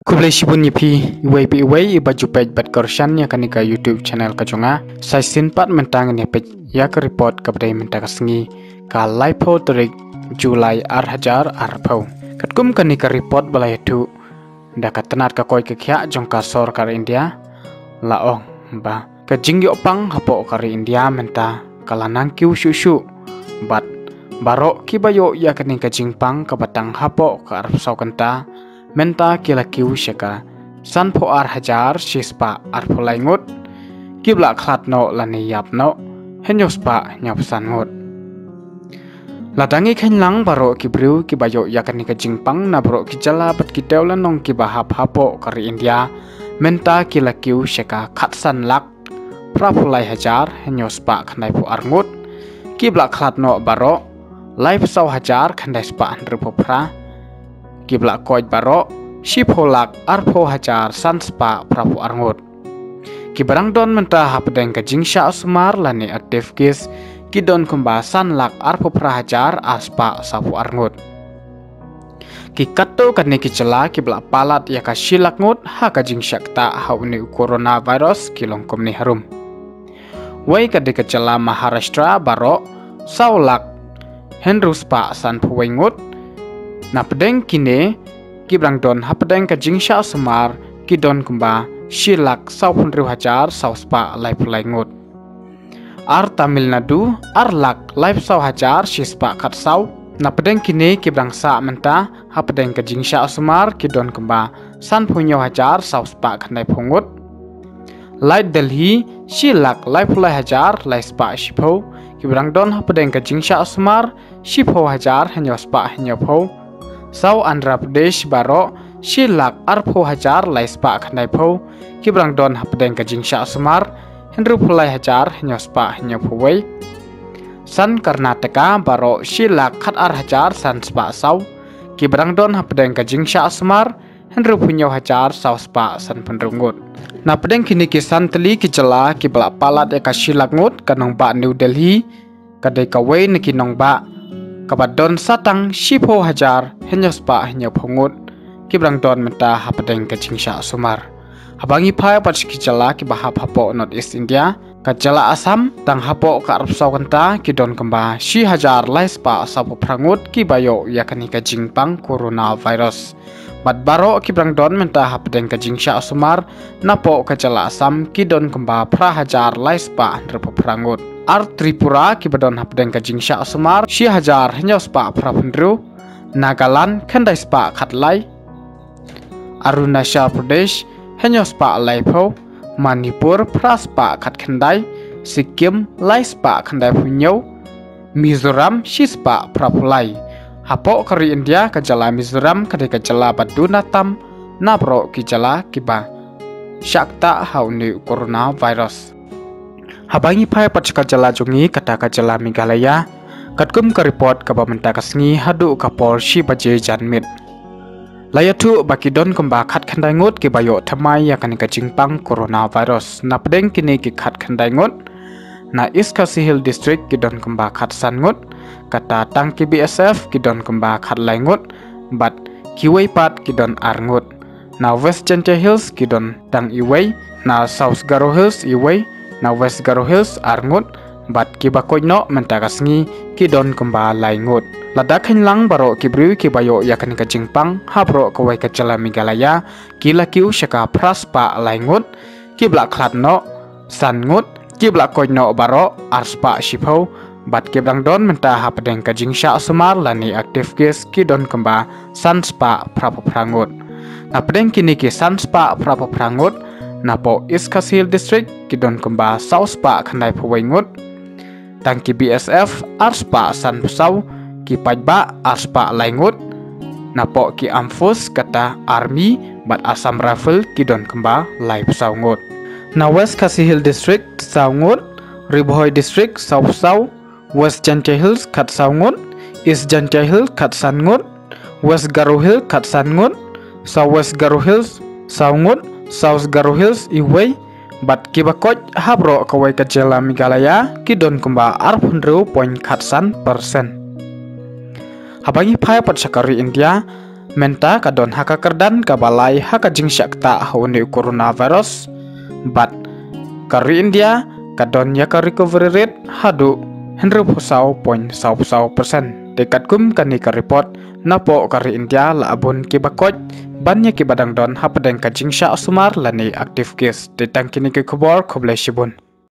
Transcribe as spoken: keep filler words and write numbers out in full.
Khublei shibun ïa phi, iwei pa iwei iba ju peit bad kyrshan ïa kane ka YouTube channel ka jong nga. Sa shisien pat mynta ngin ïa peit ïa ka report kaba dei mynta ka sngi, ka laiphew tarik July ar hajar arphew. Katkum kane ka report ba la ïathuh da ka tnat ka koit ka khiah jong ka sorkar India, la ong ba ka jingïoh pang hapoh ka ri India mynta ka la nang kiew shuh shuh. Bad baroh kiba ïoh ïa kane ka jingpang kaba tang hapoh ka arphew saw kynta, mynta ki la kiew sha ka sanphew ar hajar shispah arphew lai ngut. Kiba la khlad noh lane ïap noh, hynñiew spah hynñiew phew san ngut. Lada ngi kheiñ lang baroh ki briew kiba ïoh ïa kane ka jingpang na baroh ki jylla bad ki dewlynnong kiba hap hapoh ka ri India, mynta ki la kiew sha ka khatsan lak phraphew lai hajar hynñiew spah khyndaiphew ar ngut. Kiba la khlad noh baroh laiphew saw hajar khyndai spah hynriewphew phra. Kiba la koit baroh shiphew lak arphew hajar san spah phraphew ar ngut. Kiba dang don mynta hapdeng ka jingshah sumar lane active case ki don kumba san lak arphew phra hajar ar spah sawphew ar ngut. Ki katto katne ki jylla kiba la palat ïa ka shi lak ngut ha ka jingshah ktah ha une u coronavirus ki long kumne harum. Wei ka dei ka jylla Maharashtra baroh saw lak hynriew spah sanphew wei ngut. Napdeng kine kiba dang don hapdeng ka jingshah sumar ki don kumba shi lak sawphew hynriew hajar saw spah laiphew lai ngut. Ar Tamil Nadu ar lak laiphew saw hajar shi spah khatsaw. Napdeng kine kiba dang sah mynta hapdeng ka jingshah sumar ki don kumba sanphew hynñiew hajar saw spah khyndaiphew ngut. Lait Delhi shi lak laiphew lai hajar lai spah shiphew. Kiba dang don hapdeng ka jingshah sumar shiphew hajar hynñiew spah hynñiewphew. Saw Andhra Pradesh baroh shi lak arphew hajar lai spah khyndaiphew. Kiba dang don hapdeng ka jingshah sumar hynriewphew lai hajar hynñiew spah hynñiewphew wei. San Karnataka baroh shi lak khatar hajar san spah saw. Kiba dang don hapdeng ka jingshah sumar hynriewphew hynñiew hajar saw spah sanphew hynriew ngut. Napdeng kine ki san tylli ki jylla kiba la palat ïa ka shi lak ngut, ka nongbah New Delhi ka dei kawei na ki nongbah kaba don sa tang shiphew hajar hynñiew spah hynñiewphew ngut kiba dang don mynta hapdeng ka jingshah sumar. Haba ngi phai pat sha ki jylla kiba hap hapoh North East India, ka jylla Assam tang hapoh ka arphew saw kynta ki don kumba shi hajar lai spah sawphew phra ngut kiba ïoh ïa kane ka jingpang coronavirus. Bad baroh kiba dang don mynta hapdeng ka jingshah sumar napoh ka jylla Assam ki don kumba phra hajar lai spah hynriewphew phra ngut. Ar Tripura kiba don hapdeng ka jingshah sumar shi hajar hynñiew spah phraphew hynriew. Nagaland khyndai spah khatlai. Arunachal Pradesh hynñiew spah laiphew. Manipur phra spah khatkhyndai. Sikkim lai spah khyndaiphew hynñiew. Mizoram shi spah phraphew lai. Hapoh ka ri India ka jylla Mizoram ka dei ka jylla ba duna tam na baroh ki jylla kiba shah ktah ha une u coronavirus. Haba ngi phai pat sha ka jylla jong ngi kata ka jylla Meghalaya, katkum ka report kaba mynta ka sngi haduh ka por shi baje janmiet, la ïathuh ba ki don kumba khatkhyndai ngut kiba ïoh thymmai ïa kane ka jingpang coronavirus. Napdeng kine ki khatkhyndai ngut, na East Khasi Hills District ki don kumba khatsan ngut, kata tang ki B S F ki don kumba khatlai ngut, bad kiwei pat ki don ar ngut. Na West Jaintia Hills ki don tang iwei, na South Garo Hills iwei, na West Garo Hills ar ngut, bad kiba koit noh mynta ka sngi ki don kumba lai ngut. Lada kheiñ lang baroh ki briew kiba ïoh ïa kane ka jingpang ha baroh kawei ka jylla Meghalaya ki la kiew sha ka phra spah lai ngut. Kiba la khlad noh san ngut. Kiba la koit noh baroh ar spah shiphew. Bad kiba dang don mynta hapdeng ka jingshah sumar lane active case ki don kumba san spah phraphew phra ngut. Napdeng kine ki san spah phraphew phra ngut, napoh East Khasi Hills District ki don kumba saw spah khyndaiphew wei ngut. Tang ki B S F ar spah sanphew saw, ki paidbah ar spah lai ngut. Napoh ki Armed Force kata Army bad Assam Rifle ki don kumba laiphew saw ngut. Na West Khasi Hills District saw ngut, Ri Bhoi District sawphew saw, West Jaintia Hills khatsaw ngut, East Jaintia Hills khatsan ngut, West Garo Hills khatsan ngut, South West Garo Hills saw ngut, South Garo Hills iwei, bad kiba koit ha baroh kawei ka jylla Meghalaya ki don kumba arphew hynriew point khatsan percent. Haba ngi phai pat sha ka ri India, Mynta ka don ha ka kyrdan kaba lai ha ka jingshah ktah ha une u coronavirus. Bad ka ri India ka don ïa ka recovery rate haduh hynriew phew saw point saw phew saw percent. Te katkum kane ka report, napoh ka ri India la bun kiba koit ban ïa kiba dang don hapdeng ka jingshah sumar lane active case. Te tang kine ki khubor, khublei shibun.